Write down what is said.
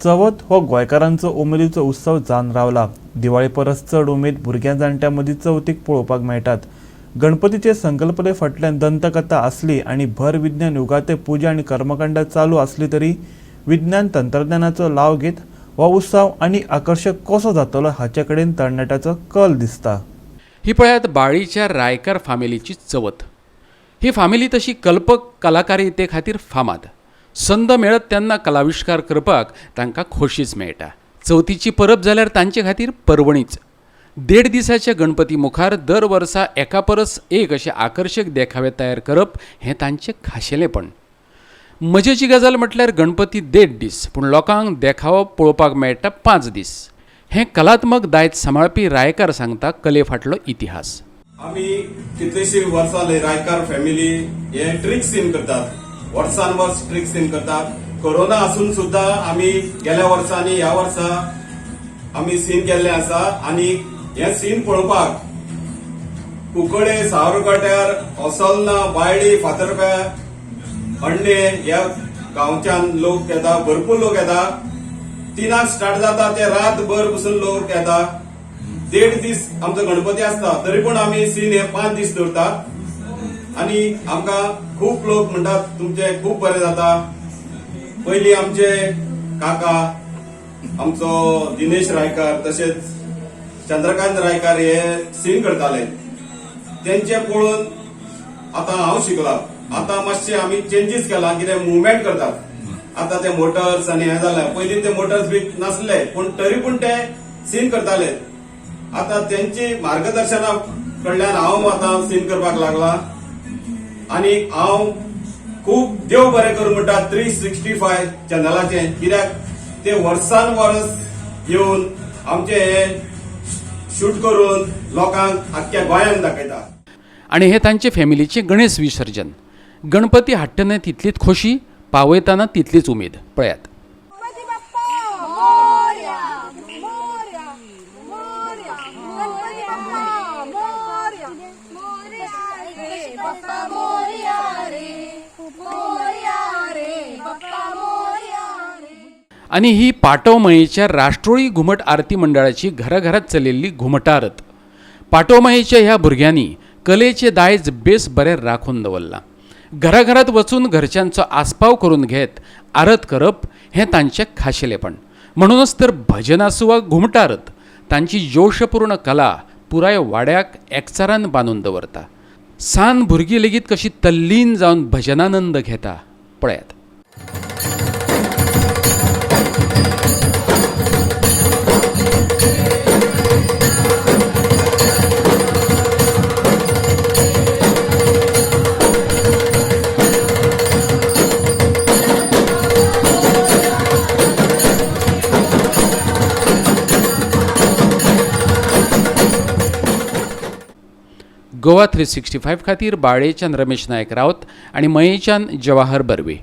चवथ हो गोंयकारांचो उमेदीचो उत्सव जावन रावला. दिवाळे परस चड उमेद भुरग्यां जाणट्यां मदीं चवथीक पळोवपाक मेळटात. गणपतीचे संकल्पने फाटल्यान दंतकथा आसली आनी भर विज्ञान युगांतय पुजा आनी कर्मकांडां चालू आसली तरी विज्ञान तंत्रज्ञानाचो लाव घेत हो उत्सव आनी आकर्शक कसो जातलो हाचे कडेन तरणाट्याचो कल दिसता. ही पळयात बाळीच्या रायकार फामिलीची चवथ. ही फामिली तशी कल्पक कलाकारिते खातीर फामाद. संद मेळत तेन्ना कलाविश्कार करपाक तांकां खोशीच मेळटा. चवथीची परब जाल्यार तांचे खातीर पर्वणीच. देड दिसाच्या गणपती मुखार दर वर्सा एका परस एक अशे आकर्शक देखावे तयार करप हें तांचें खाशेलेंपण. मजेची गजाल म्हटल्यार गणपती देड दीस पूण लोकांक देखावो पळोवपाक मेळटा 5 दीस. हें कलात्मक दायज सांबाळपी रायकार सांगता कले फाटलो इतिहास. आमी कितलीशीं वर्सां रायकार फॅमिली हे ट्रीक सीन करतात, वर्सान वर्स ट्रीक सीन करतात. कोरोना आसून सुद्दां आमी गेल्या वर्सा आनी ह्या वर्सा आमी सीन केल्ले आसा. आनी हे सीन पळोवपाक कुकडे, सावरकट्यार, असोलना, बायडी, फातर्प्या, अण्णे ह्या गांवच्यान लोक येता, भरपूर लोक येता. 3 स्टार्ट जाता ते रातभर पसून लोक येता. 1.5 दीस आमचो गणपती आसता तरी पूण आमी सीन हे 5 दीस दवरतात आनी आमकां खूब लोक म्हणटात तुमचे खूब बरें जाता. पयलीं आमचे काका आमचो दिनेश रायकार तशेंच चंद्रकांत रायकार हे सीन करताले, तेंचे पळोवन आतां हांव शिकला. आतां मातशे आमी चेंजीस केला, कितें मुवमेंट करतात आतां. ते मोटर्स आनी हें जालें, पयलीं ते मोटर्स बी नासले पूण तरी पूण ते सीन करताले. आतां तेंची मार्गदर्शना कडल्यान हांव आतां सीन करपाक लागला आनी हांव खूब देव बरें करूं म्हणटा 365 चॅनलाचें, कित्याक ते वर्सान वर्स येवन आमचे हे शूट करून लोकांक आख्ख्या गोंयांत दाखयता. आनी हे तांचे फॅमिलीचें गणेश विसर्जन. गणपती हाडटना तितलीच खोशी, पावयतना तितलीच उमेद. पळयात. गणपती बाप्पा मोरया, मोरया, मोरया, गणपती बाप्पा मोरया, मोरया रे बाप्पा मोरया रे, मोरया रे बाप्पा मोरया रे. आनी ही पाटोमयेच्या राष्ट्रोळी घुमट आरती मंडळाची घराघरात चलिल्ली घुमटारत. पाटोमयेच्या ह्या भुरग्यांनी कलेचें दायज बेस बरें राखून दवरलां. घराघरात वचून घरच्यांचो आस्पाव करून घेत आरत करप हें तांचें खाशेलेपण. म्हणूनच तर भजन आसूं वा घुमटारत, तांची जोशपूर्ण कला पुराय वाड्याक एकचारान बांदून दवरता. सान भुरगीं लेगीत कशी तल्लीन जावन भजनानंद घेता पळयात. गोवा 365 खातीर बाळेच्यान रमेश नायक रावत आनी मयेच्यान जवाहर बर्वे.